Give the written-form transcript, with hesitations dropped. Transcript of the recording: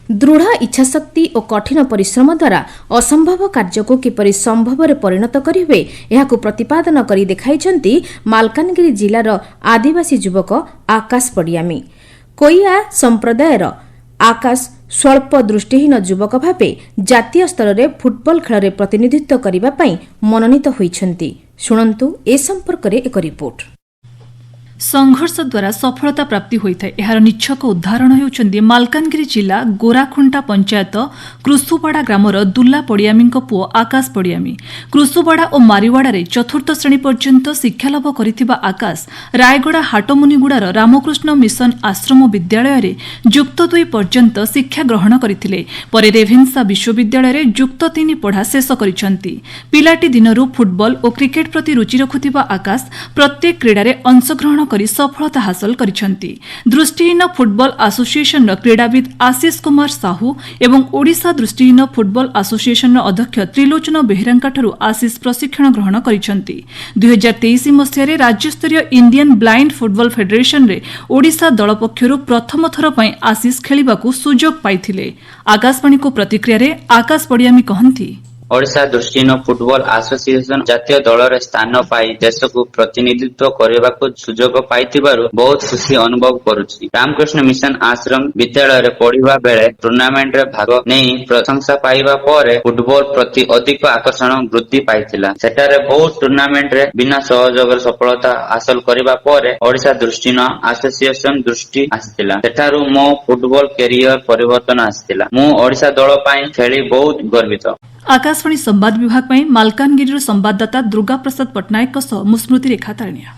ଦୃଢ଼ ଇଚ୍ଛାଶକ୍ତି ଓ କଠିନ ପରିଶ୍ରମ ଦ୍ୱାରା ଅସମ୍ଭବ କାର୍ଯ୍ୟକୁ କିପରି ସମ୍ଭବରେ ପରିଣତ କରିହୁଏ, ଏହାକୁ ପ୍ରତିପାଦନ କରି ଦେଖାଇଛନ୍ତି ମାଲକାନଗିରି ଜିଲ୍ଲାର ଆଦିବାସୀ ଯୁବକ ଆକାଶ ପଡ଼ିଆମି। କୋଇଆ ସମ୍ପ୍ରଦାୟର ଆକାଶ ସ୍ୱଳ୍ପ ଦୃଷ୍ଟିହୀନ ଯୁବକ ଭାବେ ଜାତୀୟ ସ୍ତରରେ ଫୁଟବଲ ଖେଳରେ ପ୍ରତିନିଧିତ୍ୱ କରିବା ପାଇଁ ମନୋନୀତ ହୋଇଛନ୍ତି। ଶୁଣନ୍ତୁ ଏ ସମ୍ପର୍କରେ ଏକ ରିପୋର୍ଟ। ସଂଘର୍ଷ ଦ୍ୱାରା ସଫଳତା ପ୍ରାପ୍ତି ହୋଇଥାଏ। ଏହାର ନିଚ୍ଛକ ଉଦାହରଣ ହେଉଛନ୍ତି ମାଲକାନଗିରି ଜିଲ୍ଲା ଗୋରାଖୁଣ୍ଟା ପଞ୍ଚାୟତ କୃଷୁବାଡ଼ା ଗ୍ରାମର ଦୁଲ୍ଲା ପଡ଼ିଆମୀଙ୍କ ପୁଅ ଆକାଶ ପଡ଼ିଆମୀ। କୃଷୁବାଡ଼ା ଓ ମାରିୱାଡ଼ାରେ ଚତୁର୍ଥ ଶ୍ରେଣୀ ପର୍ଯ୍ୟନ୍ତ ଶିକ୍ଷାଲାଭ କରିଥିବା ଆକାଶ ରାୟଗଡ଼ା ହାଟମୁନିଗୁଡ଼ାର ରାମକୃଷ୍ଣ ମିଶନ ଆଶ୍ରମ ବିଦ୍ୟାଳୟରେ ଯୁକ୍ତ 2 ପର୍ଯ୍ୟନ୍ତ ଶିକ୍ଷା ଗ୍ରହଣ କରିଥିଲେ। ପରେ ରେଭେନ୍ସା ବିଶ୍ୱବିଦ୍ୟାଳୟରେ ଯୁକ୍ତ 3 ପଢ଼ା ଶେଷ କରିଛନ୍ତି। ପିଲାଟି ଦିନରୁ ଫୁଟବଲ ଓ କ୍ରିକେଟ ପ୍ରତି ରୁଚି ରଖୁଥିବା ଆକାଶ ପ୍ରତ୍ୟେକ କ୍ରୀଡ଼ାରେ ଅଂଶଗ୍ରହଣ କରି ସଫଳତା ହାସଲ କରିଛନ୍ତି। ଦୃଷ୍ଟିହୀନ ଫୁଟବଲ ଆସୋସିଏସନର କ୍ରୀଡ଼ାବିତ୍ ଆଶିଷ କୁମାର ସାହୁ ଏବଂ ଓଡ଼ିଶା ଦୃଷ୍ଟିହୀନ ଫୁଟବଲ ଆସୋସିଏସନର ଅଧ୍ୟକ୍ଷ ତ୍ରିଲୋଚନ ବେହେରାଙ୍କଠାରୁ ଆଶିଷ ପ୍ରଶିକ୍ଷଣ ଗ୍ରହଣ କରିଛନ୍ତି। 2023 ମସିହାରେ ରାଜ୍ୟସ୍ତରୀୟ ଇଣ୍ଡିଆନ୍ ବ୍ଲାଇଣ୍ଡ ଫୁଟବଲ ଫେଡେରେସନରେ ଓଡ଼ିଶା ଦଳ ପକ୍ଷରୁ ପ୍ରଥମ ଥର ପାଇଁ ଆଶିଷ ଖେଳିବାକୁ ସୁଯୋଗ ପାଇଥିଲେ। ଆକାଶବାଣୀକୁ ପ୍ରତିକ୍ରିୟାରେ ଆକାଶ ପଡ଼ିଆମୀ କହନ୍ତି, ଓଡ଼ିଶା ଦୃଷ୍ଟିହୀନ ଫୁଟବଲ ଆସୋସିଏସନ ଜାତୀୟ ଦଳରେ ସ୍ଥାନ ପାଇ ଦେଶକୁ ପ୍ରତିନିଧିତ୍ୱ କରିବାକୁ ସୁଯୋଗ ପାଇଥିବାରୁ ବହୁତ ଖୁସି ଅନୁଭବ କରୁଛି। ରାମକୃଷ୍ଣ ମିଶନ ଆଶ୍ରମ ବିଦ୍ୟାଳୟରେ ପଢିବା ବେଳେ ଟୁର୍ଣ୍ଣାମେଣ୍ଟରେ ଭାଗ ନେଇ ପ୍ରଶଂସା ପାଇବା ପରେ ଫୁଟବଲ ପ୍ରତି ଅଧିକ ଆକର୍ଷଣ ବୃଦ୍ଧି ପାଇଥିଲା। ସେଠାରେ ବହୁତ ଟୁର୍ଣ୍ଣାମେଣ୍ଟରେ ବିନା ସହଯୋଗରେ ସଫଳତା ହାସଲ କରିବା ପରେ ଓଡ଼ିଶା ଦୃଷ୍ଟିହୀନ ଆସୋସିଏସନ ଦୃଷ୍ଟି ଆସିଥିଲା। ସେଠାରୁ ମୋ ଫୁଟବଲ କ୍ୟାରିୟର ପରିବର୍ତ୍ତନ ଆସିଥିଲା। ମୁଁ ଓଡ଼ିଶା ଦଳ ପାଇଁ ଖେଳି ବହୁତ ଗର୍ବିତ। ଆକାଶବାଣୀ ସମ୍ବାଦ ବିଭାଗ ପାଇଁ ମାଲକାନଗିରିରୁ ସମ୍ବାଦଦାତା ଦୁର୍ଗା ପ୍ରସାଦ ପଟ୍ଟନାୟକଙ୍କ ସହ ମୁଁ ସ୍ମୃତିରେଖା ତାରଣିଆ।